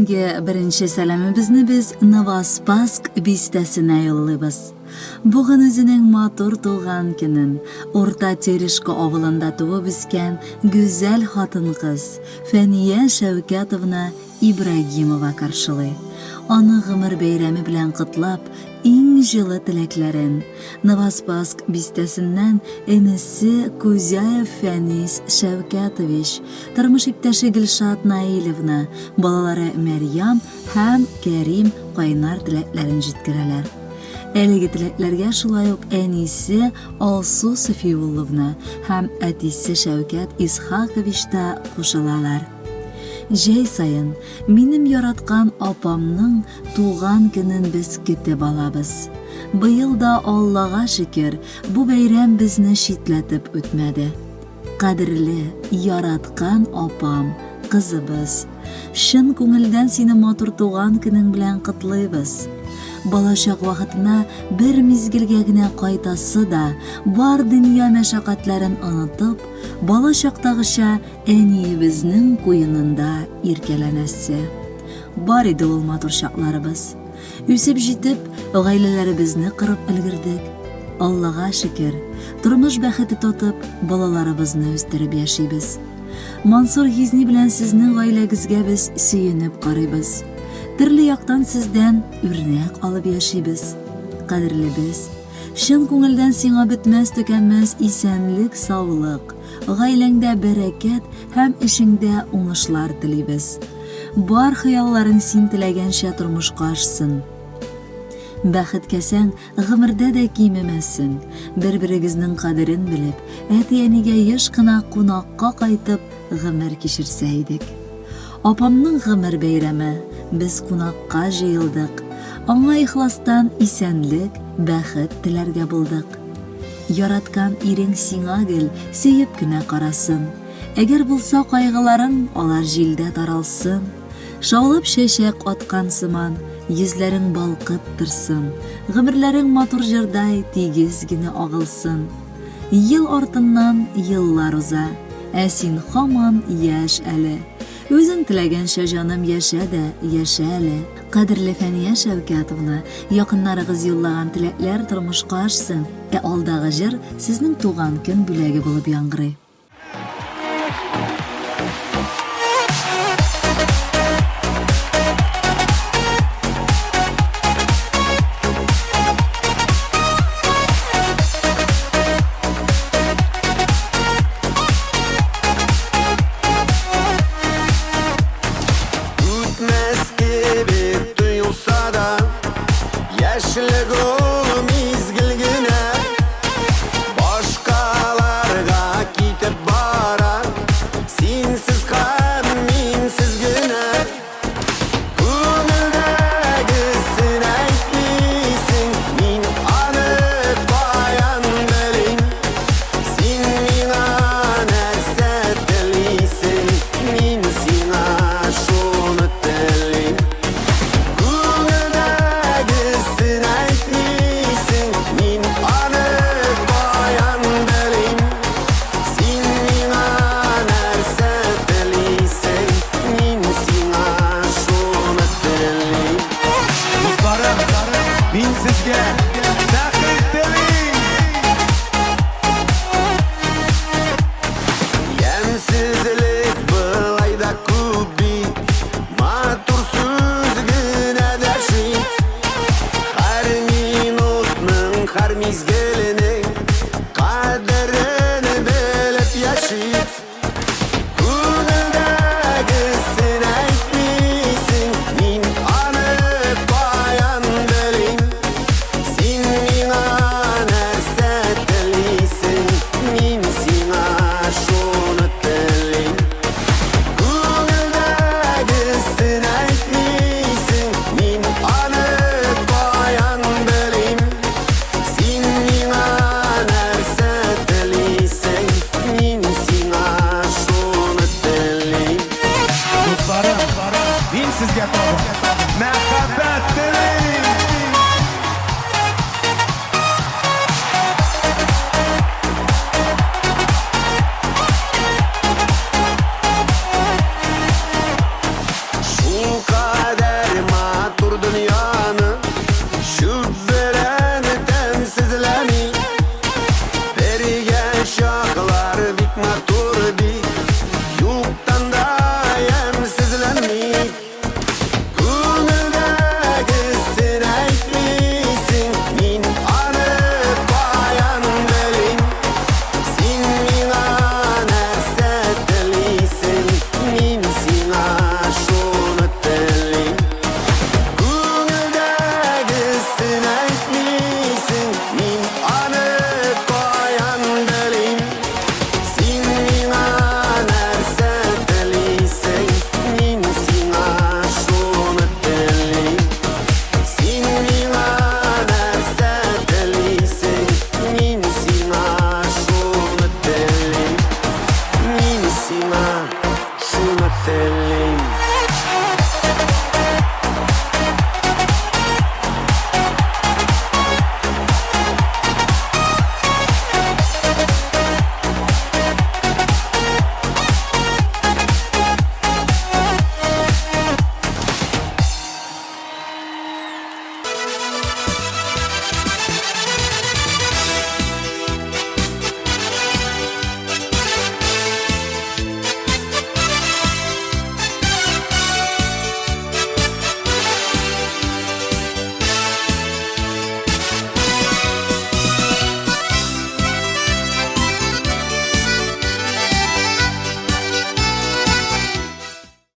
Бүгенге беренче сәламебезне без Новоспасск бистәсенә юллыйбыз. Бүген үзенең матур туган көнен Урта Терешка авылында туып үскән гүзәл хатын-кыз Фәния Шәүкәтовна Ибрагимова каршылый. Аны гомер бәйрәме белән котлап, иң җылы теләкләрен Новоспасск бистәсеннән энесе Кузяев Фәнис Шәүкәтович, тормыш иптәше Гөлшат Наилевна, балалары Мәрьям һәм Кәрим кайнар теләкләрен җиткерәләр. Әлеге теләкләргә шулай ук әнисе Алсу Софиулловна һәм әтисе Шәүкәт Исхакович та кушылалар. Җәй саен минем яраткан апамның туган көнен без көтеп алабыз. Быел да, Аллага шөкер, бу бәйрәм безне читләтеп үтмәде. Кадерле, яраткан апам, кызыбыз, чын күңелдән сине матур туган көнең белән котлыйбыз. Балачак вакытына бер мизгелгә генә кайтасы да, бар дөнья мәшәкатьләрен онытып, бала чактагыча әниебезнең куенында иркәләнәсе. Бар иде ул матур чакларыбыз. Үсеп җитеп, гаиләләребезне корып өлгердек. Аллага шөкер, тормыш бәхете татып, балаларыбызны үстереп яшибез. Мансур Гизни белән сезнең гаиләгезгә без сөенеп карыйбыз. Төрле яктан сездән үрнәк алып яшибез. Кадерлебез, чын күңелдән сиңа бетмәс-төкәнмәс исәнлек-саулык, гаиләңдә бәрәкәт һәм эшеңдә уңышлар телибез. Бар хыялларың син теләгәнчә тормышка ашсын. Бәхет кәсәң гомердә дә кимемәсен. Бер-берегезнең кадерен белеп, әти-әнигә еш кына кунакка кайтып гомер кичерсә идек. Апамның гомер бәйрәме, без кунакка җыелдык. Аңа ихластан исәнлек, бәхет теләргә булдык. Яраткан ирең сиңа гел сөеп кенә карасын. Әгәр булса кайгыларың, алар җилдә таралсын. Шаулап чәчәк аткан сыман, йөзләрең балкып торсын. Гомерләрең матур җырдай тигез генә агылсын. Ел артыннан еллар уза, ә син һаман яшь әле. Үзең теләгәнчә, җаным, яшә дә, яшә әле. Кадерле Фәния Шәүкәтовна, якыннарыгыз юллаган теләкләр тормышка ашсын, ә алдагы җыр сезнең туган көн бүләге булып яңгырый.